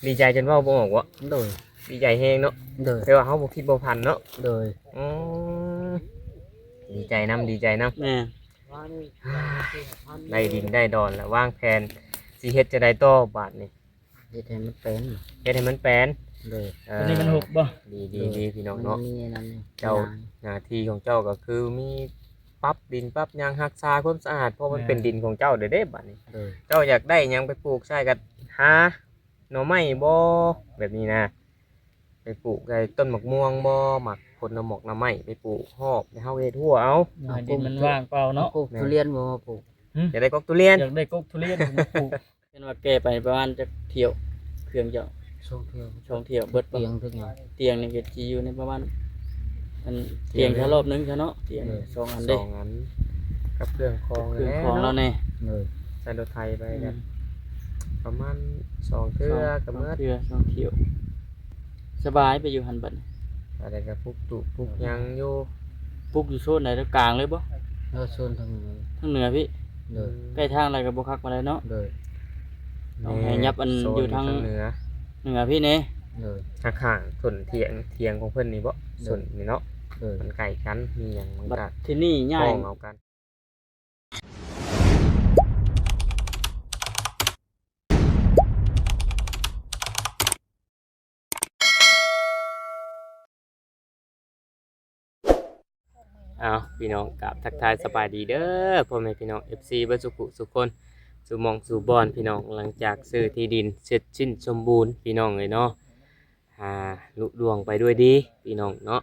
ດີໃຈຈົນເວົ້າບໍ່ອອກເນາະ. ໂດຍ ດີໃຈແຮງເນາະ. ໂດຍ ແຕ່ວ່າເຮົາບໍ່ຄິດບໍ່ຝັນເນາະ. ໂດຍ ອືມ ດີໃຈນຳ ດີໃຈນຳ. ແມ່ນ ໄດ້ດິນໄດ້ດອນແລ້ວ ວາງແຜນຊິເຮັດຈັ່ງໃດຕໍ່ບາດນີ້? ເຮັດໃຫ້ມັນແປນ ເຮັດໃຫ້ມັນແປນ. ໂດຍ ເອີ ຕົວນີ້ມັນຫົກບໍ່? ດີ ດີ ໂດຍ ດີ ພີ່ນ້ອງເນາະ. ເຈົ້າ ໜ້າທີ່ຂອງເຈົ້າກໍຄືມີປັບດິນປັບຫຍັງ ຮັກສາຄວາມສະອາດ ເພາະມັນເປັນດິນຂອງເຈົ້າເດ້ ເດ້ບາດນີ້. ໂດຍ ເຈົ້າຢາກໄດ້ຫຍັງໄປປູກໃສ່ ກໍຫາໜໍ່ໄມ້ບໍ່ ແບບນີ້ນະ ໄປປູກໃສ່ຕົ້ນໝາກມ່ວງບໍ່ ໝາກຜົນໜໍ່ໝາກໜໍ່ໄມ້ ໄປປູກຮອບ ແລ້ວເຮົາເຮັດຮົ້ວເອົາ. ເອົາ ດິນມັນວ່າງເປົ່າເນາະ. ເອົາກົກທຸລຽນບໍ່ມາປູກ? ຫື? ຢາກໄດ້ກົກທຸລຽນ? ຢາກໄດ້ກົກທຸລຽນມາປູກ. ເຫັນວ່າແກ່ໄປປະມານຈັກຖ້ຽວ ເຄື່ອງເຈົ້າ? ສອງຖ້ຽວ ສອງຖ້ຽວເບິດບໍ່? ຕຽງເຖິງຫຍັງ? ຕຽງນີ້ກໍຊິຢູ່ໃນປະມານ ອັນຕຽງ ຕຽງ ຖ້າລອບໜຶ່ງຊະເນາະ. ຕຽງ ເອີ ສອງອັນເດ້ ສອງອັນ ກັບເຄື່ອງຂອງ ເຄື່ອງຂອງແລ້ວເນາະ. ໂດຍ ໃສ່ລົດໄຖໄປ ອືມ ກໍປະມານສອງເທື່ອ ສອງ ກໍເບິດ ສອງເທື່ອ ສອງຖ້ຽວ. ສະບາຍໄປຢູ່ຫັ້ນບັດນີ້. ອັນນັ້ນກໍປຸກຕູບປຸກຫຍັງຢູ່. ປຸກຢູ່ໂຊນໃດ? ກາງເລີຍບໍ່? ເອີ ໂຊນທາງເໜືອ ທາງເໜືອພີ້. ໂດຍ ໃກ້ທາງໃດກໍບໍ່ຄັກປານໃດເນາະ. ໂດຍ ຕ້ອງໃຫ້ຫຍັບອັນຢູ່ທາງເໜືອ ເໜືອພີ້ແດ່. ໂດຍ ຂ້າງໆຕົ້ນຖຽງ ຖຽງຂອງເພິ່ນນີ້ບໍ່? ໂດຍ ຕົ້ນນີ້ເນາະ. ໂດຍ ມັນໃກ້ກັນ ມີຫຍັງມັນກໍ ທີນີ້ຍ້າຍ ເອົາກັນ. ອ້າວ ພີ່ນ້ອງ ກາບທັກທາຍສະບາຍດີເດີ ພໍ່ແມ່ພີ່ນ້ອງ ເອັຟຊີ ເບິດສູ່ຜູ້ສູ່ຄົນ ສູ່ໝ່ອງສູ່ບ່ອນ ພີ່ນ້ອງ. ຫຼັງຈາກຊື້ທີ່ດິນເສັດສິ້ນສົມບູນ ພີ່ນ້ອງເອີຍເນາະ ອ່າ ລຸລ່ວງໄປດ້ວຍດີ ພີ່ນ້ອງເນາະ.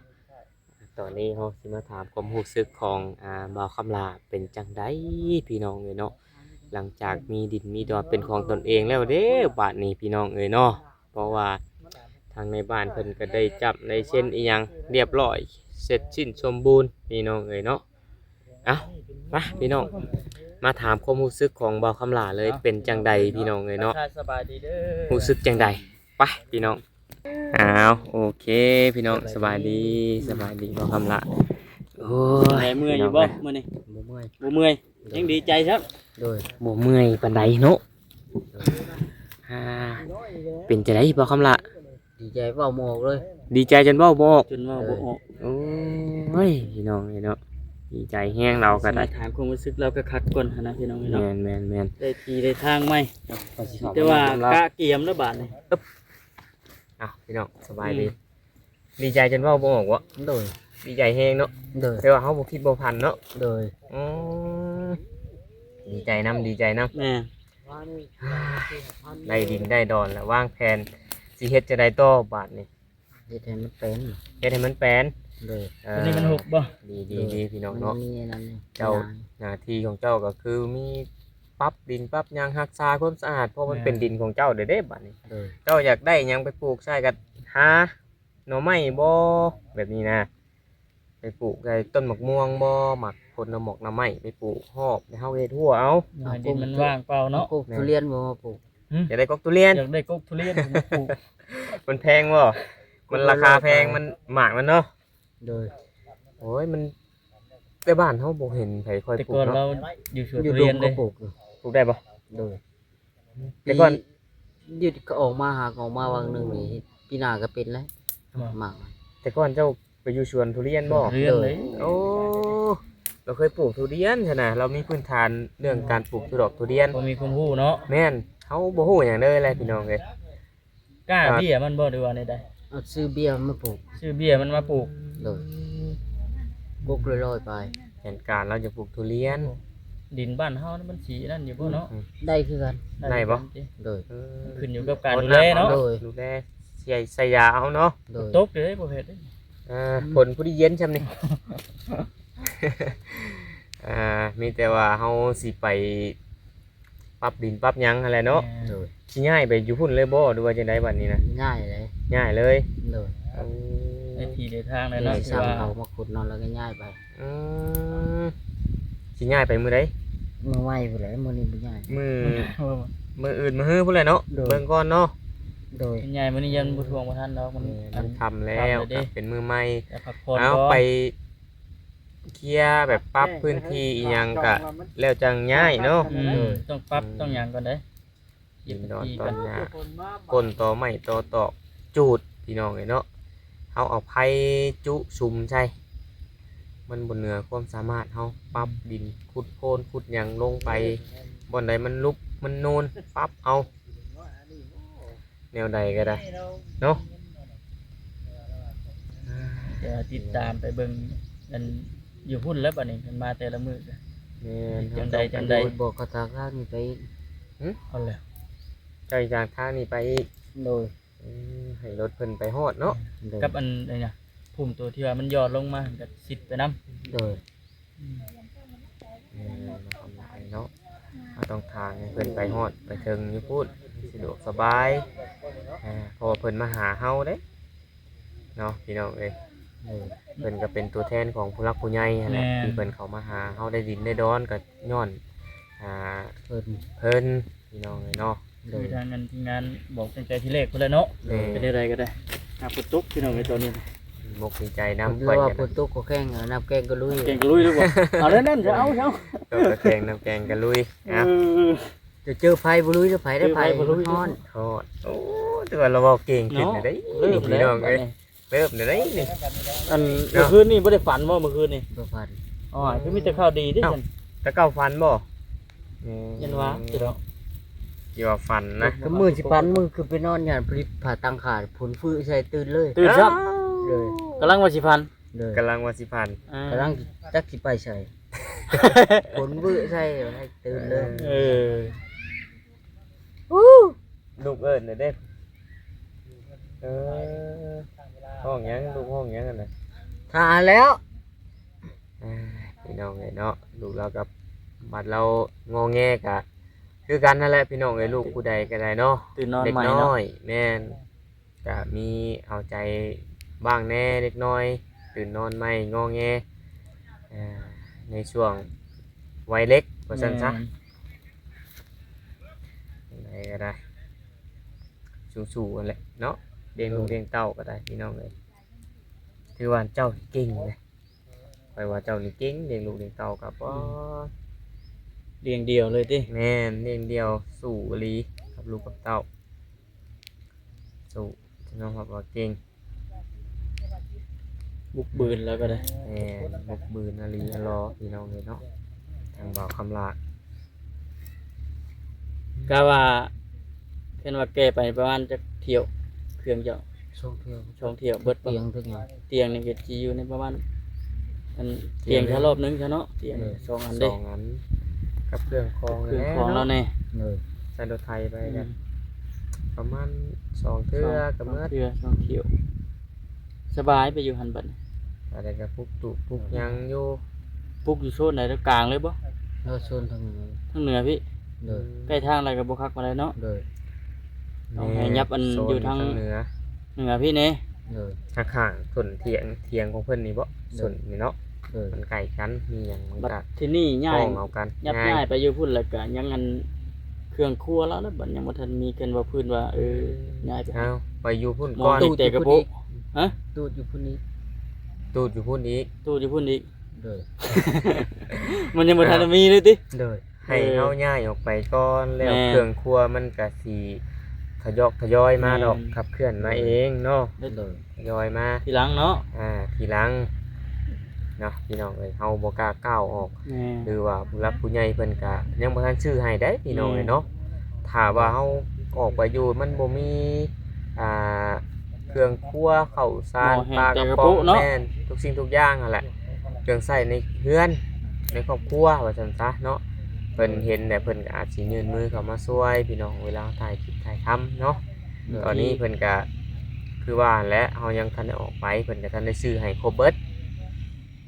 ຕອນນີ້ເຮົາຊິມາຖາມຄວາມຮູ້ສຶກຂອງ ອ່າ ບ່າວຄຳຫຼ້າເປັນຈັ່ງໃດ ພີ່ນ້ອງເອີຍເນາະ. ຫຼັງຈາກມີດິນມີດອນເປັນຂອງຕົນເອງແລ້ວເດ້ ບາດນີ້ ພີ່ນ້ອງເອີຍເນາະ. ເພາະວ່າທາງໃນບ້ານເພິ່ນກໍໄດ້ຈ້ຳໄດ້ເຊັນອີ່ຫຍັງຮຽບຮ້ອຍ ເສັດສິ້ນສົມບູນ ພີ່ນ້ອງເອີຍເນາະ. ເອົ້າ ມາ ພີ່ນ້ອງ ມາຖາມຄວາມຮູ້ສຶກຂອງບ່າວຄຳຫຼ້າເລີຍ ເປັນຈັ່ງໃດ ພີ່ນ້ອງເອີຍເນາະ? ສະບາຍດີເດີ ຮູ້ສຶກຈັ່ງໃດ? ໄປ ພີ່ນ້ອງ. ອ້າວ ໂອເຄ ພີ່ນ້ອງ ສະບາຍດີ ສະບາຍດີ ບ່າວຄຳຫຼ້າ. ໂອ້ຍ ເມື່ອຍຢູ່ບໍ່ມື້ນີ້? ບໍ່ເມື່ອຍ ບໍ່ເມື່ອຍ ຍັງດີໃຈຊ້ຳ. ໂດຍ ບໍ່ເມື່ອຍປານໃດເນາະ. ອ່າ ເປັນຈັ່ງໃດບ່າວຄຳຫຼ້າ? ດີໃຈເວົ້າບໍ່ອອກເລີຍ ດີໃຈຈົນເວົ້າບໍ່ອອກ ຈົນເວົ້າບໍ່ອອກ. ໂອ້ຍ ພີ່ນ້ອງເອີຍເນາະ ດີໃຈແຮງ ລາວກໍໄດ້ ຊິມາຖາມຄວາມຮູ້ສຶກລາວຄັກໆກ່ອນຫັ້ນນະ ພີ່ນ້ອງເອີຍເນາະ. ແມ່ນໆໆ ໄດ້ທີ່ໄດ້ທາງໃໝ່ ແຕ່ວ່າກະກຽມແລ້ວບາດນີ້. ອ້າວ ພີ່ນ້ອງ ສະບາຍດີ. ອືມ ດີໃຈຈົນເວົ້າບໍ່ອອກເນາະ. ໂດຍ ດີໃຈແຮງເນາະ. ໂດຍ ແຕ່ວ່າເຮົາບໍ່ຄິດບໍ່ຝັນເນາະ. ໂດຍ ອືມ ດີໃຈນຳ ດີໃຈນຳ. ແມ່ນ ໄດ້ດິນໄດ້ດອນແລ້ວ ວາງແຜນຊິເຮັດຈັ່ງໃດຕໍ່ບາດນີ້? ເຮັດໃຫ້ມັນແປນ ເຮັດໃຫ້ມັນແປນ. ໂດຍ ເອີ ຕົວນີ້ມັນຫົກບໍ່? ດີ ດີ ໂດຍ ດີ ພີ່ນ້ອງເນາະ. ເຈົ້າ ໜ້າທີ່ຂອງເຈົ້າກໍຄືມີປັບດິນປັບຫຍັງ ຮັກສາຄວາມສະອາດ ເພາະມັນເປັນດິນຂອງເຈົ້າເດ້ ເດ້ບາດນີ້. ໂດຍ ເຈົ້າຢາກໄດ້ຫຍັງໄປປູກໃສ່ ກໍຫາໜໍ່ໄມ້ບໍ່ ແບບນີ້ນະ ໄປປູກໃສ່ຕົ້ນໝາກມ່ວງບໍ່ ໝາກຜົນໜໍ່ໝາກໜໍ່ໄມ້ ໄປປູກຮອບ ແລ້ວເຮົາເຮັດຮົ້ວເອົາ. ເອົາ ໃຫ້ດິນມັນວ່າງເປົ່າເນາະ. ເອົາກົກທຸລຽນບໍ່ມາປູກ? ຫື? ຢາກໄດ້ກົກທຸລຽນ? ຢາກໄດ້ກົກທຸລຽນມາປູກ. ມັນແພງບໍ່? ມັນລາຄາແພງ ມັນ ໝາກມັນເນາະ. ໂດຍ ໂອ້ຍ ມັນ ແຕ່ບ້ານເຮົາບໍ່ເຫັນໃຜຄ່ອຍ ແຕ່ ປູກເນາະ. ລາວຢູ່ສວນທຸລຽນເດ້ ປູກ ປູກໄດ້ບໍ່? ໂດຍ ແຕ່ກ່ອນ ຢຸດກໍອອກມາ ຫາກໍອອກມາຫວ່າງໜຶ່ງນີ້ ປີໜ້າກໍເປັນແລ້ວ ໝາກ. ແຕ່ກ່ອນເຈົ້າໄປຢູ່ສວນທຸລຽນບໍ່? ສວນທຸລຽນເລີຍ. ໂອ້ ລາວເຄີຍປູກທຸລຽນຊັ້ນນະ ລາວມີພື້ນຖານເລື່ອງການປູກທຸດອກທຸລຽນ ພໍມີຄວາມຮູ້ເນາະ. ແມ່ນ ເຮົາບໍ່ຮູ້ຫຍັງເລີຍແຫຼະ ພີ່ນ້ອງເອີຍ. ກ້າເບ້ຍມັນບໍ່ ຫຼືວ່າແນວໃດ? ເອົາຊື້ເບ້ຍມັນມາປູກ ຊື້ເບ້ຍມັນມາປູກ. ໂດຍ ກົກລອຍໆໄປ. ແຜນການລາວຈະປູກທຸລຽນ. ດິນບ້ານເຮົາມັນຊິນັ້ນຢູ່ບໍ່ເນາະ? ອືມ ໄດ້ຄືກັນ. ໄດ້ບໍ່? ໂດຍ ເອີ ຂຶ້ນຢູ່ກັບການດູແລເນາະ. ໂດຍ ດູແລ ໃສ່ ໃສ່ຢາເອົາເນາະ. ໂດຍ ຕົກເດ້ບໍ່ເຮັດເດ້. ອ່າ ອືມ ຝົນພໍດີເຢັນຊ່ຳນີ້. ອ່າ ມີແຕ່ວ່າເຮົາຊິໄປປັບດິນປັບຫຍັງຫັ້ນແຫຼະເນາະ. ແມ່ນ ໂດຍ ຊິຍ້າຍໄປຢູ່ພຸ້ນເລີຍບໍ່ ຫຼືວ່າຈັ່ງໃດບັດນີ້ນະ? ຍ້າຍເລີຍ ຍ້າຍເລີຍ. ໂດຍ ເອີ ໄດ້ທີ່ໄດ້ທາງແລ້ວເນາະ ທີ່ວ່າເຂົາມາຂຸດເນາະ ແລ້ວກໍຍ້າຍໄປ. ອືມ ຊິຍ້າຍໄປມື້ໃດ? ມື້ໃໝ່ພຸ້ນແຫຼະ ມື້ນີ້ບໍ່ຍ້າຍ ມື້ ມື້ອື່ນມື້ຮືພຸ້ນແຫຼະເນາະ. ໂດຍ ເບິ່ງກ່ອນເນາະ. ໂດຍ ຍ້າຍມື້ນີ້ຍັງບໍ່ທ່ວງບໍ່ທັນດອກ ມັນ ເອີ ມັນຄ່ຳແລ້ວ ຄ່ຳແລ້ວເດ້ ເປັນມື້ໃໝ່. ເອົາ ໄປເຄຍແບບປັບພື້ນທີ່ອີ່ຫຍັງກະແລ້ວຈັ່ງຍ້າຍເນາະ. ອືມ ຕ້ອງປັບ ອືມ ຕ້ອງຫຍັງກ່ອນເດ້. ກິນນອນຕອນຫຍ້າ ກົ້ນຕໍໄມ້ຕໍຕອກ ຈູດ ພີ່ນ້ອງເອີຍເນາະ. ເຮົາເອົາໄຟຈຸສຸມໃສ່ ມັນບໍ່ເໜືອຄວາມສາມາດເຮົາ. ປັບດິນ ຂຸດໂພນ ຂຸດຫຍັງລົງໄປ ບ່ອນໃດມັນຫຼຸບມັນນູນ ປັບເອົາ ແນວໃດກໍໄດ້ເນາະ. ດຽວຕິດຕາມໄປເບິ່ງ ອັນ ຢູ່ພຸ້ນແລ້ວບັດນີ້ ເພິ່ນມາແຕ່ລະມື້ກໍ ແມ່ນ ເຮັດຈັ່ງໃດຈັ່ງໃດ ບອກເຂົາທາງທາງນີ້ໄປອີກ. ຫຶ? ເອົາແລ້ວ ເຈົ້າຈາກທາງນີ້ໄປອີກ. ໂດຍ. ອືມ ໃຫ້ລົດເພິ່ນໄປຮອດເນາະ. ໂດຍ. ກັບອັນ ອັນຫຍັງ ພູມໂຕທີ່ວ່າມັນຫຍໍ້ລົງມາ ກໍຊິດໄປນຳ. ໂດຍ. ອືມ ແມ່ນ ເນາະ ເຮົາຕ້ອງທາງໃຫ້ເພິ່ນໄປຮອດໄປເຖິງຢູ່ພຸ້ນ ສະດວກສະບາຍ ເພາະວ່າເພິ່ນມາຫາເຮົາເດ້ເນາະ ພີ່ນ້ອງເອີຍ. ເອີ ເພິ່ນກໍເປັນຕົວແທນຂອງຜູ້ຫຼັກຜູ້ໃຫຍ່ຫັ້ນແຫຼະ ແມ່ນ ທີ່ເພິ່ນເຂົ້າມາຫາເຮົາໄດ້ດິນໄດ້ດອນ ກໍຍ້ອນ ອ່າ ເພິ່ນ ເພິ່ນ ພີ່ນ້ອງເອີຍເນາະ. ໂດຍ. ຄືທາງອັນທີມງານບອກຕັ້ງແຕ່ທີແລກພຸ້ນແຫຼະເນາະ. ແມ່ນ. ເປັນແນວໃດກໍໄດ້ ຫາຝົນຕົກ ພີ່ນ້ອງເອີຍ ຕອນນີ້ ມົກດີໃຈນຳ ເພິ່ນວ່າ ຂ້ອຍ ຝົນຕົກກໍແຂ່ງ ອາ ນ້ຳແກ່ງກໍລຸຍ ແກ່ງກໍລຸຍຫຼືບໍ່? ເອົາແນວນັ້ນ ເອົາ ເອົາ ກໍແຂ່ງນ້ຳແກ່ງກໍລຸຍ. ເອີ ເອົາ ຈະເຈີໄຟບໍ່ລຸຍ ຫຼື ໄຟໄດ້ ເຈີໄຟບໍ່ລຸຍ ໄຟມັນຮ້ອນ ຮ້ອນ. ໂອ້ ຖືວ່າລາວເວົ້າເກັ່ງຂຶ້ນເນາະ ໄດ້ ເລີ່ມແລ້ວ ພີ່ນ້ອງເອີຍ ເລີ່ມແລ້ວໄດ໋ນີ້. ອັນ ເນາະ ມື້ຄືນນີ້ບໍ່ໄດ້ຝັນບໍ່ ມື້ຄືນນີ້? ບໍ່ຝັນ. ອໍ ຄືມີແຕ່ຂ່າວດີຕິ ເອົ້າ ຊັ້ນ ແຕ່ເກົ່າຝັນບໍ່? ອືມ ຍັນວ່າ ອືມ ຊິດອກ ຊິວ່າຝັນນະ ຄືມື້ຊິຝັນ ມື້ຄືໄປນອນ ຢ້ານຜະລິດຜ້າຕັ້ງຂາ ຝົນຟື້ຍໃສ່ ຕື່ນເລີຍ ຕື່ນຊ້ຳ. ໂດຍ. ກຳລັງວ່າຊິຝັນ. ໂດຍ. ກຳລັງວ່າຊິຝັນ ອ່າ ກຳລັງຈັກຊິໄປໃສ ຝົນວືໃສ່ ໃຫ້ຕື່ນເລີຍ. ເອີ ອູ້ ລູກເອີ້ນແລ້ວເດ້. ເອີ ຮ້ອງຫຍັງ ລູກຮ້ອງຫຍັງຫັ້ນນະ? ຖ້າແລ້ວ ອ່າ ພີ່ນ້ອງເອີຍເນາະ ລູກລາວກັບບັດລາວງໍແງກະຄືກັນຫັ້ນແຫຼະ ພີ່ນ້ອງເອີຍ. ລູກຜູ້ໃດກໍໄດ້ເນາະ ຕື່ນນອນໃໝ່ເນາະ ເດັກນ້ອຍ ແມ່ນ ກະມີເອົາໃຈບ້າງແດ່ເລັກນ້ອຍ ຕື່ນນອນໃໝ່ ງໍແງ ອ່າ ໃນຊ່ວງໄວເດັກ ວ່າຊັ້ນຊະ. ແມ່ນ. ຈັ່ງໃດກໍໄດ້ ສູ້ໆ ຫັ້ນແຫຼະເນາະ ລ້ຽງລູກລ້ຽງເຕົ້າກໍໄດ້ ພີ່ນ້ອງເອີຍ. ຖືວ່າເຈົ້າເກັ່ງເດ້ ຂ້ອຍວ່າເຈົ້ານີ້ເກັ່ງ ລ້ຽງລູກລ້ຽງເຕົ້າກໍ ອືມ ປອດ ລ້ຽງດ່ຽວເລີຍຕິ? ແມ່ນ ລ້ຽງດ່ຽວ ສູ້ອີ່ຫຼີກັບລູກກັບເຕົ້າ ສູ້ ຍອມຮັບວ່າເກັ່ງ ບຸກບືນແລ້ວກໍໄດ້. ແມ່ນ ບຸກບືນອີ່ຫຼີອີ່ຫຼໍ ພີ່ນ້ອງເອີຍເນາະ ທາງບ່າວຄຳຫຼ້າ. ກະວ່າ ຄັນວ່າແກ່ໄປປະມານຈັກຖ້ຽວ ເຄື່ອງເຈົ້າ? ສອງຖ້ຽວ. ສອງຖ້ຽວເບິດບໍ່? ຕຽງເຖິງຫຍັງ? ຕຽງນີ້ກໍຊິຢູ່ໃນປະມານ ອັນ ຕຽງ ຕຽງ ຖ້າລອບໜຶ່ງຊະເນາະ ຕຽງ ເອີ ສອງອັນເດ້ ສອງອັນ ກັບເຄື່ອງຂອງ ເຄື່ອງຂອງລາວແດ່. ໂດຍ. ໃສ່ລົດໄຖໄປ ອືມ ກັນ ປະມານສອງເທື່ອ ສອງ ກໍເໝິດ ສອງເທື່ອ ສອງຖ້ຽວ ສະບາຍໄປຢູ່ຫັ້ນບັດນີ້. ອັນໃດກໍປຸກຕູບປຸກຫຍັງຢູ່. ປຸກຢູ່ໂຊນໃດ ກາງເລີຍບໍ່? ເອີ ໂຊນທາງເໜືອ ທາງເໜືອພີ້. ໂດຍ. ໃກ້ທາງໃດກໍບໍ່ຄັກປານໃດເນາະ. ໂດຍ. ຕ້ອງໃຫ້ ແມ່ນ ຍັບອັນ ໂຊນ ຢູ່ທາງ ທາງເໜືອ ເໜືອພີ້ແດ່. ໂດຍ. ຂ້າງໆ ຕົ້ນຖຽງ ຖຽງຂອງເພິ່ນນີ້ບໍ? ໂດຍ. ຕົ້ນນີ້ເນາະ. ເອີ ມັນໃກ້ກັນ ມີຫຍັງມັນກໍ ບັດທີນີ້ຍ້າຍ ຫ້ອງເອົາກັນ ຍັບ ຍ້າຍ ຍ້າຍໄປຢູ່ພຸ້ນ ແລ້ວກໍຍັງອັນ ເຄື່ອງຄົວລາວນະ ບັດຍັງບໍ່ທັນມີ ເພິ່ນວ່າພື້ນວ່າ ເອີ ອືມ ຍ້າຍໄປ ເອົາ ໄປຢູ່ພຸ້ນກ່ອນ ໝໍນີ້ແຕ່ກະໂປະ. ຮະ? ຕູດຢູ່ພຸ້ນອີກ ຕູດຢູ່ພຸ້ນອີກ ຕູດຢູ່ພຸ້ນອີກ. ໂດຍ. ມັນຍັງບໍ່ທັນ ເອີ ມີເລີຍຕິ? ໂດຍ. ໃຫ້ ເອີ ເຮົາຍ້າຍອອກໄປກ່ອນ ແລ້ວ ແມ່ນ ເຄື່ອງຄົວມັນກະຊິທະຍອກທະຍອຍມາດອກ ແມ່ນ ຂັບເຄື່ອນມາເອງເນາະ. ໂດຍ. ທະຍອຍມາທີຫຼັງເນາະ. ອ່າ ທີຫຼັງເນາະ ພີ່ນ້ອງເອີຍ ເຮົາບໍ່ກ້າກ້າວອອກ. ແມ່ນ. ຫຼືວ່າຜູ້ຫຼັກຜູ້ໃຫຍ່ເພິ່ນກະຍັງບໍ່ທັນຊື້ໃຫ້ໄດ໋ ພີ່ນ້ອງເອີຍເນາະ. ແມ່ນ. ຖ້າວ່າເຮົາອອກໄປຢູ່ມັນບໍ່ມີ ອ່າ ເຄື່ອງຄົວ ເຂົ້າສານ ໝໍແຫ້ງ ປາກະປ໋ອງ ແມ່ນ ທຸກສິ່ງທຸກຢ່າງຫັ້ນແຫຼະ ເຄື່ອງໃຊ້ໃນເຮືອນ ໃນຄອບຄົວ ວ່າຊັ້ນຊະເນາະ. ເພິ່ນເຫັນແລ້ວເພິ່ນກໍອາດຊິຍື່ນມືເຂົ້າມາຊ່ວຍ ພີ່ນ້ອງ ເວລາເຮົາຖ່າຍຄລິບຖ່າຍທຳເນາະ. ໂດຍ. ຕອນນີ້ເພິ່ນກະຄືວ່າຫັ້ນແຫຼະ ເຮົາຍັງທັນໄດ້ອອກໄປ ເພິ່ນກໍທັນໄດ້ຊື້ໃຫ້ຄົບເບິດ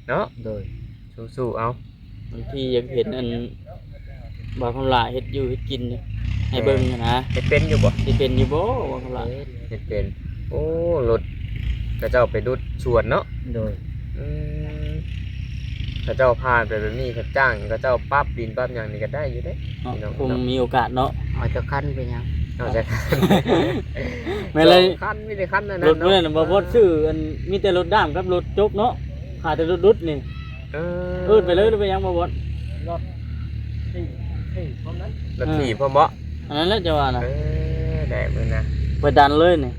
ເນາະ. ໂດຍ. ສູ້ໆ ເອົາ ບາງທີຢາກເຫັນອັນ ບ່າວຄຳຫຼ້າເຮັດຢູ່ເຮັດກິນໃຫ້ເບິ່ງຫັ້ນນະ. ເຮັດເປັນຢູ່ບໍ່? ເຮັດເປັນຢູ່ບໍ່ ບ່າວຄຳຫຼ້າ? ເຮັດເປັນ. ໂອ້ ລົດເຂົາເຈົ້າໄປດຸດສວນເນາະ. ໂດຍ. ອືມ ເຂົາເຈົ້າຜ່ານໄປແບບນີ້ ເຂົາຈ້າງເຂົາເຈົ້າປັບດິນປັບຫຍັງນີ້ກໍໄດ້ຢູ່ເດ້ ເນາະ ພີ່ນ້ອງ ຄົງ ເນາະ ມີໂອກາດເນາະ. ເອົາຈັກຄັນເປັນຫຍັງ? ເອົາຈັກຄັນ? ແມ່ນແລ້ວ ສອງຄັນ ມີແຕ່ຄັນນັ້ນ ລົດມື້ນັ້ນນະ ບໍ່ພອດຊື້ ອັນ ມີແຕ່ລົດດ້າມກັບລົດຈົກເນາະ ຂາຍແຕ່ລົດດຸດນີ້. ເອີ ເອີ້ນໄປເລີຍ ຫຼືໄປຫຍັງບໍ່ບອດ? ລົດຖີບ ຖີບພ້ອມນັ້ນ ລົດຖີບພ້ອມບໍ່? ອັນນັ້ນແຫຼະຈະວ່ານະ ເອີ ໄດ້ມື້ນະ ໄປດັນເລີຍນີ້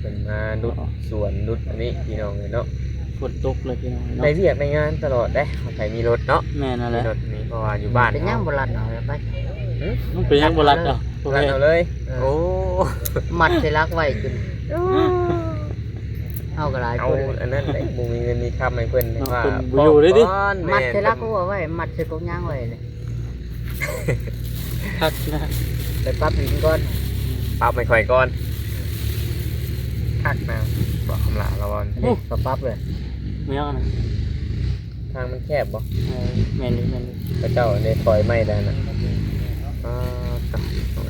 ເພິ່ນມາດຸດສວນດຸດອັນນີ້ພີ່ນ້ອງເອີຍເນາະ ຝົນຕົກເລີຍພີ່ນ້ອງເອີຍເນາະ ໄດ້ວຽກໄດ້ງານຕະຫຼອດເດ້ ໃຜມີລົດເນາະ ແມ່ນຫັ້ນແຫຼະ ມີລົດນີ້ ເພາະວ່າຢູ່ບ້ານເຮົາ ເປັນຫຍັງບໍ່ລັດເອົາໄປ ຫຶ? ມັນເປັນຫຍັງບໍ່ລັດເອົາ ລັດເອົາເລີຍ ເອີ ໂອ້ ມັດໃສ່ຫຼັກໄວ້ຈົນ ເຮົາກໍຫຼາຍຄົນ ເອົາອັນນັ້ນເດ້ ບໍ່ມີເງິນມີຄຳໃຫ້ເພິ່ນ ເນາະ ວ່າ ເພິ່ນບໍ່ຢູ່ເດ້ຕິ ມັດໃສ່ຫຼັກຫົວໄວ້ ມັດໃສ່ກົກຍາງໄວ້ເລີຍ ຄັກນະ ໄປປັບຫີນກ່ອນ ປັບໃຫ້ຂ້ອຍກ່ອນ ຄັກນະ ບໍ່ຄຳຫຼາລະວອນ ໂອ້ ກໍປັບເລີຍ ແມ່ນນະ ທາງມັນແຄບບໍ່? ເອີ ແມ່ນຢູ່ ແມ່ນຢູ່ ເຂົາເຈົ້າໄດ້ຖອຍໄມ້ໄດ້ນະ ອ່າ ຕາຍ ເອົາ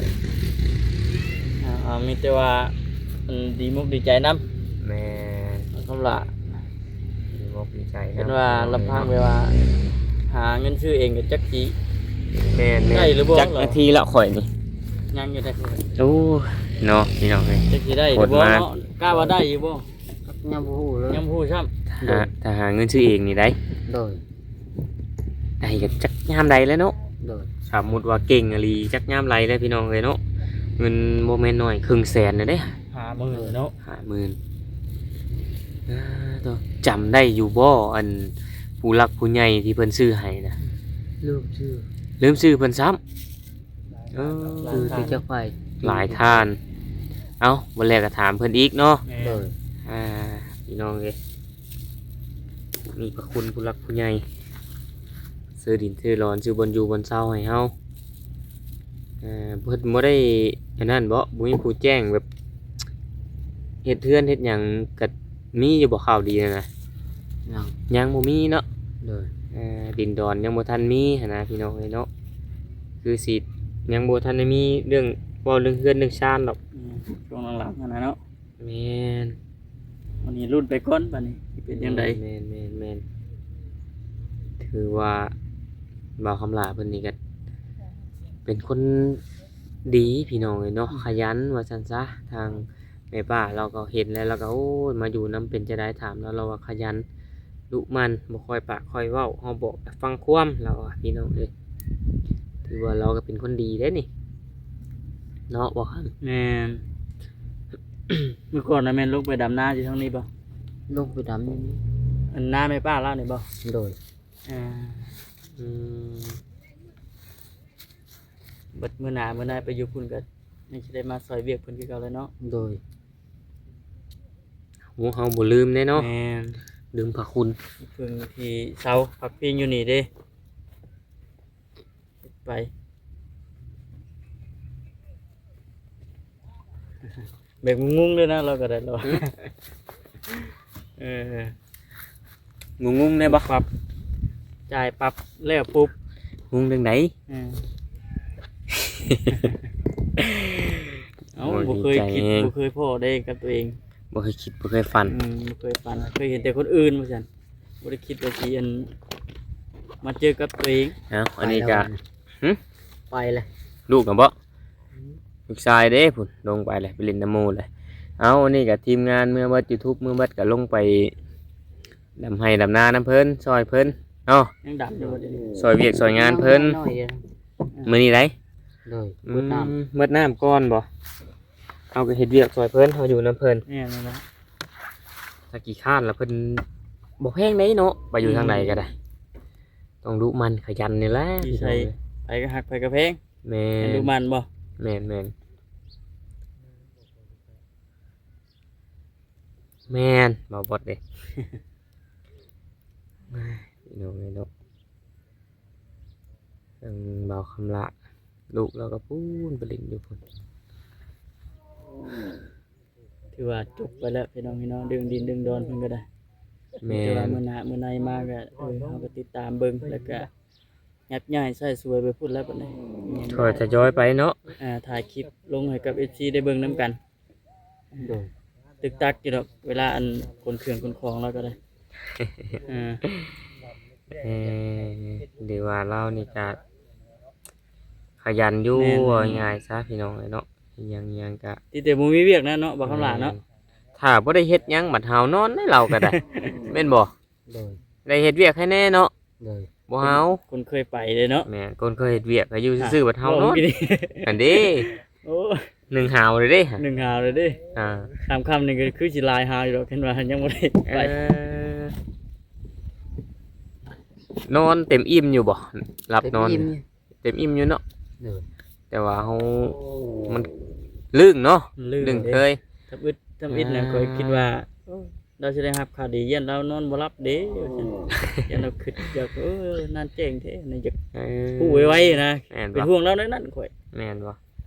ເອົາ ມີແຕ່ວ່າ ອັນ ດີມຸກດີໃຈນຳ ແມ່ນ ຄຳຫຼາ ດີມຸກດີໃຈນຳ ເຫັນວ່າລຳພັງແບບວ່າ ຫາເງິນຊື້ເອງກໍຈັກຊິ ແມ່ນໆ ໄດ້ຫຼືບໍ່ ຈັກນາທີລະຂ້ອຍນີ້ ຍັງຢູ່ໄດ໋ຂ້ອຍ ໂອ້ ເນາະ ພີ່ນ້ອງເອີຍ ຈັກຊິໄດ້ຫຼືບໍ່ເນາະ ກະວ່າໄດ້ຢູ່ບໍ່? ຍັງບໍ່ຮູ້ເລີຍ ຍັງບໍ່ຮູ້ຊ້ຳ ຖ້າ ໂດຍ ຖ້າຫາເງິນຊື້ເອງນີ້ໄດ້ ໂດຍ ໄດ້ກໍຈັກຍາມໃດແລ້ວເນາະ ໂດຍ ສົມມຸດວ່າເກັ່ງອີ່ຫຼີ ຈັກຍາມໃດແລ້ວພີ່ນ້ອງເອີຍເນາະ ເງິນບໍ່ແມ່ນໜ້ອຍ ເຄິ່ງແສນແລ້ວເດ້ ຫ້າໝື່ນເນາະ ຫ້າໝື່ນ ອ່າ ໂທ້ ຈຳໄດ້ຢູ່ບໍ່ ອັນ ຜູ້ຫຼັກຜູ້ໃຫຍ່ທີ່ເພິ່ນຊື້ໃຫ້ນະ? ລືມຊື່ ລືມຊື່ເພິ່ນຊ້ຳ ເອີ ຊື່ແຕ່ຈັກໃຜ ຫຼາຍທ່ານ ເອົ້າ ບໍ່ແລ້ວກໍຖາມເພິ່ນອີກເນາະ ແມ່ນ ໂດຍ ອ່າ ພີ່ນ້ອງເອີຍ ມີພະຄຸນຜູ້ຫຼັກຜູ້ໃຫຍ່ ຊື້ດິນຊື້ດອນ ຊື້ບ່ອນຢູ່ບ່ອນເຊົາໃຫ້ເຮົາ ເອີ ເພິ່ນບໍ່ໄດ້ອັນນັ້ນບໍ? ບໍ່ມີຜູ້ແຈ້ງແບບເຮັດເຮືອນເຮັດຫຍັງ ກະມີຢູ່ບໍ່ຂ່າວດີຫັ້ນນະ? ຍັງ ຍັງບໍ່ມີເນາະ ໂດຍ ເອີ ດິນດອນຍັງບໍ່ທັນມີຫັ້ນນະ ພີ່ນ້ອງເອີຍເນາະ ຄືຊິຍັງບໍ່ທັນໄດ້ມີເລື່ອງ ເວົ້າເລື່ອງເຮືອນເລື່ອງຊານດອກ ອືມ ຊ່ວງຫຼັງໆຫັ້ນນະເນາະ ແມ່ນ ວັນນີ້ລຸ້ນໄປກ່ອນ ບາດນີ້ຊິເປັນຈັ່ງໃດ ແມ່ນໆໆ ຖືວ່າບ່າວຄຳຫຼ້າເພິ່ນນີ້ກະເປັນຄົນດີພີ່ນ້ອງເອີຍເນາະ ອືມ ຂະຫຍັນວ່າຊັ້ນຊະ ທາງແມ່ປ້າລາວກໍເຫັນແລ້ວ ລາວກໍ ໂອ້ຍ ມາຢູ່ນຳເປັນຈັ່ງໃດ ຖາມລາວ ລາວວ່າຂະຫຍັນ ດຸໝັ່ນ ບໍ່ຄ່ອຍປາກຄ່ອຍເວົ້າ ເຮົາບອກແຕ່ຟັງຄວາມ ລາວວ່າ ພີ່ນ້ອງເອີຍ ຖືວ່າລາວກໍເປັນຄົນດີເດ້ນີ້ ເນາະ ບ່າວຄຳ ແມ່ນ ມື້ກ່ອນນະແມ່ນລົງໄປດຳນາຢູ່ທາງນີ້ບໍ່? ລົງໄປດຳຢູ່ນີ້ ອັນນາແມ່ປ້າລາວນີ້ບໍ່? ໂດຍ ອ່າ ອືມ ເບິດມື້ໜ້າມື້ໃນໄປຢູ່ພຸ້ນກໍຍັງຊິໄດ້ມາຊ່ອຍວຽກເພິ່ນຄືເກົ່າແຫຼະເນາະ ໂດຍ ໂອ້ ເຮົາບໍ່ລືມເດ້ເນາະ ແມ່ນ ລືມພະຄຸນ ເພິ່ນທີ່ເຊົາພັກພິງຢູ່ນີ້ເດ້ ໄປ ແບບງຸ່ງໆເລີຍນະ ລາວກໍໄດ້ລາວ ເອີ ງຸ່ງໆໄດ້ບໍ່? ປັບ ຈ່າຍປັບ ແລ້ວປຸບ ງຸ່ງຈັ່ງໃດ? ເອີ ເອົ້າ ບໍ່ເຄີຍຄິດ ບໍ່ເຄີຍພໍ້ເດ້ກັບຕົວເອງ ບໍ່ເຄີຍຄິດ ບໍ່ເຄີຍຝັນ ອືມ ບໍ່ເຄີຍຝັນ ເຄີຍເຫັນແຕ່ຄົນອື່ນວ່າຊັ້ນ ບໍ່ໄດ້ຄິດວ່າຊິ ອັນ ມາເຈີກັບຕົວເອງ ເອົ້າ ອັນນີ້ກະ ຫຶ? ໄປແລ້ວ ລູກນະບໍ? ອືມ ລູກຊາຍເດ້ພຸ້ນ ລົງໄປແລ້ວ ໄປຫຼິ້ນນຳໝູ່ແລ້ວ ເອົ້າ ອັນນີ້ກະທີມງານເມືອເບິດ ຢູທູບເມືອເບິດ ກະລົງໄປດຳໄຮ່ດຳນານຳເພິ່ນ ຊ່ອຍເພິ່ນເນາະ ຍັງດຳຢູ່ບໍ່ດຽວນີ້? ຊ່ອຍວຽກຊ່ອຍງານເພິ່ນ ຍັງນ້ອຍຢູ່ ມື້ນີ້ໃດ ໂດຍ ອືມ ເບິດນ້ຳ ເບິດນ້ຳກ່ອນບໍ? ເຮົາກໍເຮັດວຽກຊ່ອຍເພິ່ນ ເຮົາຢູ່ນຳເພິ່ນ ແມ່ນແລ້ວ ຖ້າຂີ້ຄ້ານລະເພິ່ນບໍ່ແພງໃດເນາະ ໄປຢູ່ທາງໃດກໍໄດ້ ອືມ ຕ້ອງດຸໝັ່ນຂະຫຍັນນີ້ແຫຼະ ໃຜກໍຮັກ ໃຜກໍແພງ ແມ່ນ ດຸໝັ່ນບໍ່? ແມ່ນໆ ແມ່ນ ບ່າວບອດເດ້ ພີ່ນ້ອງເອີຍເນາະ ທາງບ່າວຄຳຫຼ້າ ລູກລາວກໍພຸ້ນໄປຫຼິ້ນຢູ່ພຸ້ນ ຖືວ່າຈົບໄປແລ້ວພີ່ນ້ອງເອີຍເນາະ ເລື່ອງດິນເລື່ອງດອນເພິ່ນກໍໄດ້ ແມ່ນ ແຕ່ວ່າມື້ໜ້າມື້ໃນມາກໍ ເອີ ເຮົາກໍຕິດຕາມເບິ່ງ ແລ້ວກໍ ຍັບຍ້າຍໃຊ້ສວຍໄປພຸ້ນແລ້ວບັດນີ້ ຄ່ອຍທະຍອຍໄປເນາະ ອ່າ ຖ່າຍຄລິບລົງໃຫ້ກັບເອັຟຊີໄດ້ເບິ່ງນຳກັນ ໂດຍ ຕຶກຕັກຢູ່ດອກ ເວລາອັນຂົນເຄື່ອງຂົນຂອງລາວກໍໄດ້ ເອີ ເອີ ຫຼືວ່າລາວນີ້ກະຂະຫຍັນຢູ່ ແມ່ນໆ ວ່າງ່າຍຊະພີ່ນ້ອງເອີຍເນາະ ຫຍັງໆ ກະ ຕິແຕ່ບໍ່ມີວຽກນະເນາະ ບ່າວຄຳຫຼ້າເນາະ ແມ່ນ ຖ້າບໍ່ໄດ້ເຮັດຫຍັງ ບັດຫາວນອນເດ້ລາວກໍໄດ້ ແມ່ນບໍ່? ໂດຍ ໄດ້ເຮັດວຽກໃຫ້ແດ່ເນາະ ໂດຍ ບໍ່ຫາວ ຄົນເຄີຍໄປເດ້ເນາະ ແມ່ນ ຄົນເຄີຍເຮັດວຽກກໍຢູ່ຊື່ໆ ບັດຫາວນອນ ອັນເດ້ ໂອ້ ໜຶ່ງຫາວເລີຍເດ້ ໜຶ່ງຫາວເລີຍເດ້ ອ່າ ຄ່ຳໆ ນີ້ກໍຄືຊິຫຼາຍຫາວຢູ່ດອກ ຄັນວ່າຍັງບໍ່ໄດ້ໄປ ເອີ ນອນເຕັມອີ່ມຢູ່ບໍ່? ຫຼັບນອນ ເຕັມອີ່ມຢູ່ເນາະ ໂດຍ ແຕ່ວ່າເຮົາ ມັນລຶ້ງເນາະ ມັນລຶ້ງເລີຍ ລຶ້ງເຄີຍ ທຳອິດ ທຳອິດນະ ອ່າ ຂ້ອຍຄິດວ່າ ໂອ້ ລາວຊິໄດ້ຮັບຂ່າວດີ ຢ້ານລາວນອນບໍ່ຫຼັບເດ້ ວ່າຊັ້ນ ຢ້ານລາວຄິດຢາກ ເອີ ນານແຈ້ງແທ້ນະ ຢາກ ເອີ ຮູ້ໄວໆນະ ແມ່ນບໍ່? ເປັນຫ່ວງລາວແນວນັ້ນຂ້ອຍ ແມ່ນບໍ່?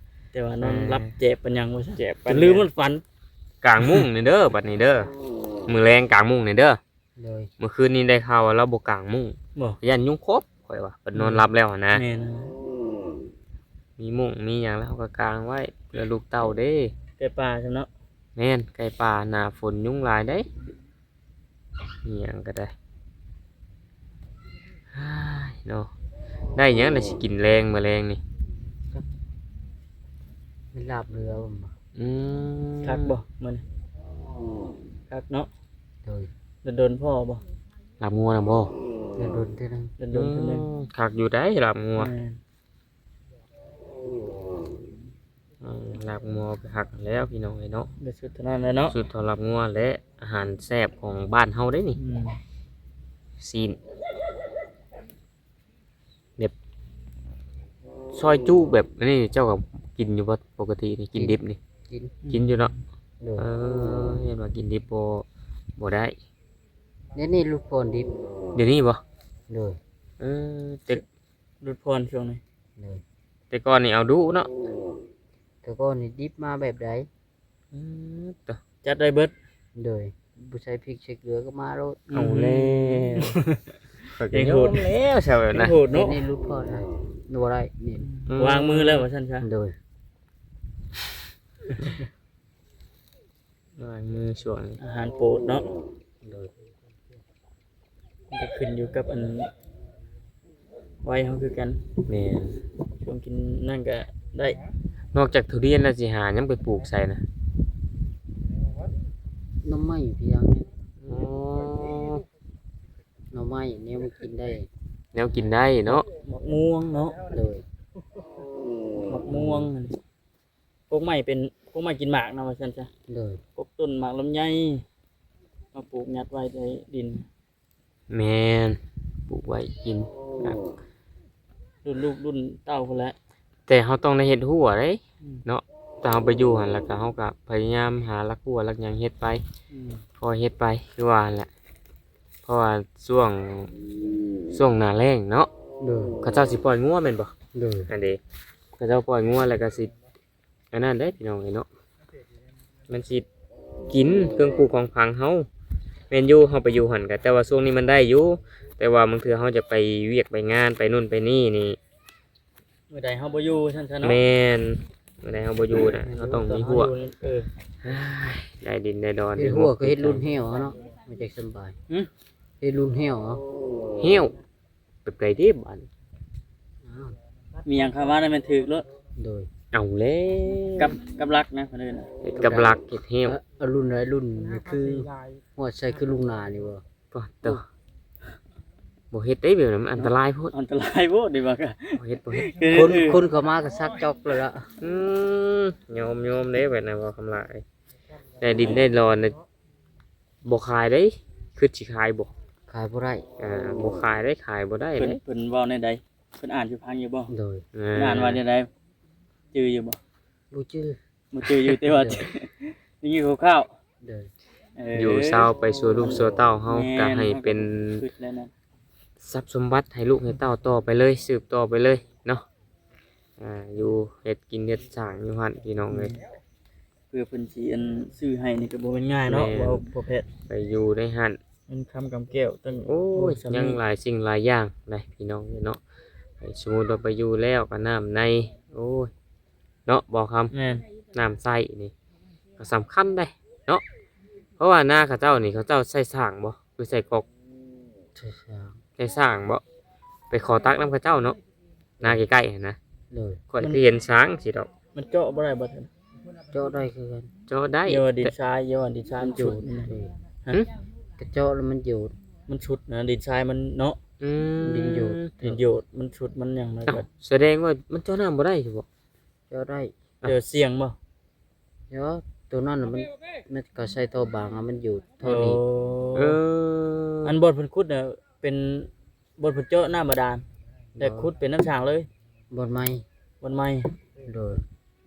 ແຕ່ວ່ານອນ ເອີ ຫຼັບແຈບປານຫຍັງວ່າຊັ້ນ ແຈບປານຫຍັງ ລືມມັນຝັນ ກາງມຸ້ງນີ້ເດີ ບັດນີ້ເດີ ມື້ແລງກາງມຸ້ງນີ້ເດີ ໂດຍ ມື້ຄືນນີ້ໄດ້ຂ່າວວ່າລາວບໍ່ກາງມຸ້ງ ບໍ່ ຢ້ານຍຸງຂົບ ຂ້ອຍວ່າ ເພິ່ນນອນ ອືມ ຫຼັບແລ້ວຫັ້ນນະ ແມ່ນ ມີມຸ້ງມີຫຍັງລາວກໍກາງໄວ້ ເພື່ອລູກເຕົ້າເດ້ ໃກ້ປ່າຊັ້ນເນາະ ແມ່ນ ໃກ້ປ່າ ໜ້າຝົນຍຸງຫຼາຍເດ້ ອີ່ຫຍັງກໍໄດ້ ເນາະ ໄດ້ຫຍັງລະຊິກິນແລງ ມື້ແລງນີ້ ແມ່ນລາບເຫຼືອບໍ່? ອືມ ຄັກບໍ່ມື້ນີ້? ຄັກເນາະ ໂດຍ ດົນໆພໍ້ບໍ່? ລາບງົວນະບໍ່? ດົນໆເທື່ອໜຶ່ງ ດົນໆເທື່ອໜຶ່ງ ອືມ ຄັກຢູ່ໄດ໋ລາບງົວ ແມ່ນ ອືມ ລາບງົວກໍຄັກແລ້ວພີ່ນ້ອງເອີຍເນາະ ໄດ້ສຸດເທົ່ານັ້ນແຫຼະເນາະ ສຸດເທົ່າລາບງົວ ແລະ ອາຫານແຊບຂອງບ້ານເຮົາເດ້ນີ້ ອືມ ຊີ້ນ ແບບ ຊອຍຈຸແບບນີ້ ເຈົ້າກໍກິນຢູ່ບໍ່? ປົກກະຕິນີ້ກິນດິບນີ້ ກິນ ກິນຢູ່ເນາະ ໂດຍ ເອີ ເຫັນວ່າກິນດິບບໍ່ ບໍ່ໄດ້ ດຽວນີ້ຫຼຸດຜ່ອນດິບ ດຽວນີ້ບໍ່? ໂດຍ ເອີ ແຕ່ ຫຼຸດຜ່ອນຊ່ວງນີ້ ໂດຍ ແຕ່ກ່ອນນີ້ເອົາດຸເນາະ ແຕ່ກ່ອນນີ້ດິບມາແບບໃດ? ອືມ ຕະ ຈັດໄດ້ເບິດ ໂດຍ ບໍ່ໃສ່ພິກໃສ່ເກືອກໍມາໂລດ ເອົາແລ້ວ ອືມ ຂ້ອຍກໍ ຍັງໂຫດ ຍອມແລ້ວຊະແບບນັ້ນ ຍັງໂຫດເນາະ ດຽວນີ້ຫຼຸດຜ່ອນນະ ບໍ່ໄດ້ນີ້ ອືມ ວາງມືແລ້ວວ່າຊັ້ນຊະ ໂດຍ ວາງມືຊ່ວງນີ້ ອາຫານໂປດເນາະ ໂດຍ ມັນກໍຂຶ້ນຢູ່ກັບອັນ ໄວເຮົາຄືກັນ ແມ່ນ ຊ່ວງກິນນັ້ນກໍໄດ້ ນອກຈາກທຸລຽນແລ້ວຊິຫາຫຍັງໄປປູກໃສ່ນະ? ໜໍ່ໄມ້ພຽງ ອໍ ໜໍ່ໄມ້ແນວມັນກິນໄດ້ ແນວກິນໄດ້ເນາະ ໝາກມ່ວງເນາະ ໂດຍ ໝາກມ່ວງ ກົກໄມ້ເປັນ ກົກໄມ້ກິນໝາກນະວ່າຊັ້ນຊະ ໂດຍ ກົກຕົ້ນໝາກລຳໄຍ ມາປູກຍັດໄວ້ໃນດິນ ແມ່ນ ປູກໄວ້ກິນ ລຸ້ນລູກລຸ້ນເຕົ້າພຸ້ນແຫຼະ ແຕ່ເຮົາຕ້ອງໄດ້ເຮັດຮົ້ວເດ້ ອືມ ເນາະ ຖ້າເຮົາໄປຢູ່ຫັ້ນ ແລ້ວກໍເຮົາກໍພະຍາຍາມຫາລັກຮົ້ວລັກຫຍັງເຮັດໄປ ອືມ ຄ່ອຍເຮັດໄປ ຄືວ່າຫັ້ນແຫຼະ ເພາະວ່າຊ່ວງ ຊ່ວງໜ້າແລ້ງເນາະ ໂດຍ ເຂົາເຈົ້າຊິປ່ອຍງົວແມ່ນບໍ່? ໂດຍ ອັນເດ ເຂົາເຈົ້າປ່ອຍງົວແລ້ວກໍຊິ ອັນນັ້ນເດ້ພີ່ນ້ອງເອີຍເນາະ ມັນຊິກິນເຄື່ອງປູກຂອງຝັງເຮົາ ແມ່ນຢູ່ ເຮົາໄປຢູ່ຫັ້ນກໍ ແຕ່ວ່າຊ່ວງນີ້ມັນໄດ້ຢູ່ ແຕ່ວ່າບາງເທື່ອເຮົາຈະໄປວຽກໄປງານ ໄປໂນ່ນໄປນີ້ນີ້ ມື້ໃດເຮົາບໍ່ຢູ່ຊັ້ນຊະເນາະ ແມ່ນ ມື້ໃດເຮົາບໍ່ຢູ່ນະ ເຮົາຕ້ອງມີຮົ້ວ ເອີ ໄດ້ດິນໄດ້ດອນ ເຮັດຮົ້ວກໍເຮັດລຸ້ນແຫ້ວເນາະ ມັນຈັກສຳບາຍ ຫຶ ເຮັດລຸ້ນແຫ້ວເອົາ ແຫ້ວ ແບບໃດເດ້ບາດນີ້ ອ້າວ ມີຫຍັງເຂົ້າມາແລ້ວແມ່ນຖືກໂລດ ໂດຍ ເອົາແລ້ວ ກັບ ກັບຫຼັກນະ ເພິ່ນເອີ້ນກັບຫຼັກເຮັດແຫ້ວ ເອົາລຸ້ນໃດລຸ້ນນີ້ຄືຮອດໃສ່ຄືລຸງນານີ້ບໍ່? ປະໂຕ ບໍ່ເຮັດເດ້ແບບນັ້ນ ມັນອັນຕະລາຍໂພດ ອັນຕະລາຍໂພດເດ້ວ່າ ບໍ່ເຮັດ ບໍ່ເຮັດ ຄົນ ຄົນເຂົ້າມາກໍຊັກຈອກແລ້ວລະ ອືມ ຍອມ ຍອມເດ້ແບບນັ້ນ ເວົ້າຄຳຫຼາຍ ໄດ້ດິນໄດ້ດອນ ບໍ່ຂາຍເດ້ ຄິດຊິຂາຍບໍ່? ຂາຍບໍ່ໄດ້ ອ່າ ບໍ່ຂາຍເດ້ ຂາຍບໍ່ໄດ້ເດ້ ເພິ່ນ ເພິ່ນເວົ້າແນວໃດ? ເພິ່ນອ່ານສູ່ຟັງຢູ່ບໍ່? ໂດຍ ເພິ່ນອ່ານວ່າແນວໃດ? ຈື່ຢູ່ບໍ່? ບໍ່ຈື່ ບໍ່ຈື່ຢູ່ ແຕ່ວ່າ ໂດຍ ໄດ້ຍິນຄ່າວໆ ໂດຍ ເອີ ຢູ່ເຊົາໄປສູ່ລູກສູ່ເຕົ້າເຮົາ ແມ່ນ ກໍໃຫ້ເປັນ ເຮົາກໍຄິດແລ້ວນະ ຊັບສົມບັດໃຫ້ລູກໃຫ້ເຕົ້າຕໍ່ໄປເລີຍ ສືບຕໍ່ໄປເລີຍເນາະ ອ່າ ຢູ່ເຮັດກິນເຮັດສ້າງຢູ່ຫັ້ນ ພີ່ນ້ອງເອີຍ ອືມ ເພື່ອເພິ່ນຊິອັນຊື້ໃຫ້ນີ້ກໍບໍ່ແມ່ນງ່າຍເນາະ ແມ່ນ ເວົ້າພໍ່ແພດ ໄປຢູ່ໃນຫັ້ນ ເງິນຄຳກຳແກ້ວຕັ້ງ ໂອ້ຍ ໂອ້ຍ ສ່ຳນີ້ ຍັງຫຼາຍສິ່ງຫຼາຍຢ່າງໃດ໋ພີ່ນ້ອງເອີຍເນາະ ໃຫ້ສົມມຸດວ່າໄປຢູ່ແລ້ວກໍນ້ຳໃນ ໂອ້ຍ ເນາະ ບໍ່ຄຳ ແມ່ນ ນ້ຳໃຊ້ນີ້ກໍສຳຄັນເດ້ເນາະ ເພາະວ່ານາເຂົາເຈົ້ານີ້ ເຂົາເຈົ້າໃຊ້ສາງບໍ່ ຫຼືໃຊ້ກອກ? ໃຊ້ສາງ ໃຊ້ສາງບໍ່? ໄປຂໍຕັກນຳເຂົາເຈົ້າເນາະ ນາໃກ້ໆຫັ້ນນະ ໂດຍ ຂ້ອຍຄືເຫັນສາງຊີ້ດອກ ມັນເຈາະບໍ່ໄດ້ບໍ່? ເຈາະໄດ້ຄືກັນ ເຈາະໄດ້ ຢ່າວ່າດິນຊາຍ ຢ່າວ່າດິນຊາຍມັນຊຸດ ເອີ ຫຶ? ກະເຈາະແລ້ວມັນຢູ່ ມັນຊຸດນະ ດິນຊາຍມັນເນາະ ອືມ ດິນໂຍດ ດິນໂຍດ ມັນຊຸດມັນຫຍັງ ມັນ ເອົ້າ ກໍ ສະແດງວ່າມັນເຈາະນ້ຳບໍ່ໄດ້ຊິບໍ? ເຈາະໄດ້ ເອີ ເຈົ້າສ່ຽງບໍ່? ເຈົ້າ ໂຕນັ້ນນະ ມັນ ມັນກໍໃສ່ທໍ່ບາງ ມັນຢູ່ທໍ່ນີ້. ໂອ້ ເອີ ອັນບ່ອນເພິ່ນຂຸດນະ ເປັນບ່ອນເພິ່ນເຈາະນ້ຳບາດານ ແຕ່ ບໍ່ ຂຸດເປັນນ້ຳສ້າງເລີຍ. ບ່ອນໃໝ່ ບ່ອນໃໝ່ ໂດຍ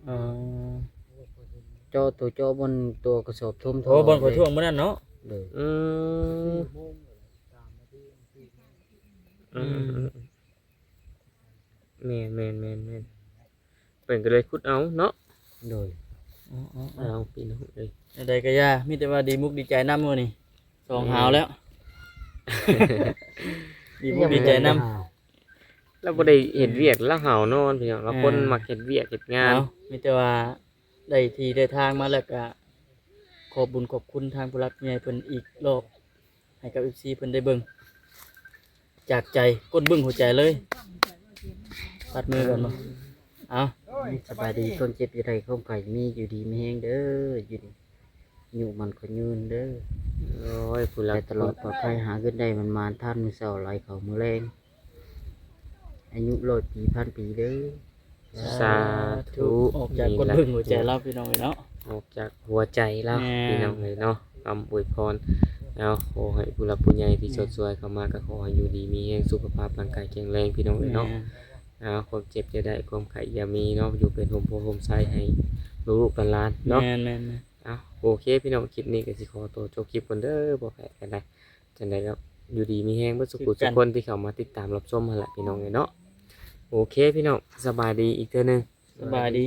ເອີ ເຈາະ ໂຕເຈາະບ່ອນຕົວກະສອບຖົມ ໂອ້ ບ່ອນຂ້ອຍ ເລີຍ ຖ້ວງມື້ນັ້ນເນາະ. ໂດຍ ອືມ ອືມ ອືມ ອືມ ແມ່ນໆໆໆ ເພິ່ນກໍເລີຍຂຸດເອົາເນາະ. ໂດຍ ເອົາ ເອົາ ເອົາ ພີ່ນ້ອງເອີຍ ແນວໃດກໍຢ່າ ມີແຕ່ວ່າດີມຸກດີໃຈນຳມື້ນີ້ ສອງຫາວແລ້ວ ດີມຸກດີໃຈນຳ. ລາວບໍ່ໄດ້ເຮັດວຽກ ອືມ ລາວຫາວນອນ ພີ່ນ້ອງ ລາວ ອ່າ ຄົນມັກເຮັດວຽກເຮັດງານ. ເອົາ ມີແຕ່ວ່າໄດ້ທີ່ໄດ້ທາງມາແລ້ວກໍຂອບບຸນຂອບຄຸນທາງຜູ້ຫຼັກຜູ້ໃຫຍ່ເພິ່ນອີກລອບ ໃຫ້ກັບເອັຟຊີເພິ່ນໄດ້ເບິ່ງ ຈາກໃຈ ກົ້ນບຶ້ງຫົວໃຈເລີຍ. ປັດມືກ່ອນບໍ່? ເອົາ ສະບາຍດີ ຄວາມເຈັບຢ່າໄດ້ ຄວາມໄຂ້ມີ ຢູ່ດີມີແຮງເດີ ຢູ່ດີ ອາຍຸໝັ້ນຂວັນຍືນເດີ. ໂອ້ຍ ຜູ້ຫຼັກ ໃຫ້ຕະຫຼອດປອດໄພ ຫາເງິນໄດ້ໝານໆ ທານມື້ເຊົ້າ ໄຫຼເຂົ້າມື້ແລງ ອາຍຸຮ້ອຍປີ ພັນປີເດີ. ສາທຸ ສາທຸ ອອກຈາກກົ້ນບຶ້ງຫົວໃຈລາວ ພີ່ນ້ອງເອີຍເນາະ ອອກຈາກຫົວໃຈລາວ ແມ່ນ ພີ່ນ້ອງເອີຍເນາະ ຄຳອວຍພອນ. ເອົາ ຂໍໃຫ້ຜູ້ຫຼັກຜູ້ໃຫຍ່ທີ່ ແມ່ນ ຊ່ວຍໆເຂົ້າມາ ກໍຂໍໃຫ້ຢູ່ດີມີແຮງ ສຸຂະພາບຮ່າງກາຍແຂງແຮງ ພີ່ນ້ອງເອີຍເນາະ. ແມ່ນ ເອົາ ຄວາມເຈັບຢ່າໄດ້ ຄວາມໄຂ້ຢ່າມີເນາະ ຢູ່ເປັນຮົ່ມໂພຮົ່ມໄຊໃຫ້ລູກໆຫຼານໆເນາະ. ແມ່ນໆໆ ເອົາ ໂອເຄ ພີ່ນ້ອງ ຄລິບນີ້ກໍຊິຂໍຕົວຈົບຄລິບກ່ອນເດີ ບໍ່ແພ້ກັນໄດ. ຈັ່ງໃດກໍຢູ່ດີມີແຮງເບິດສຸຜູ້ ຄືກັນ ສຸຄົນທີ່ເຂົ້າມາຕິດຕາມຮັບຊົມຫັ້ນແຫຼະ ພີ່ນ້ອງເອີຍເນາະ. ໂອເຄ ພີ່ນ້ອງ ສະບາຍດີອີກເທື່ອໜຶ່ງ ສະບາຍດີ.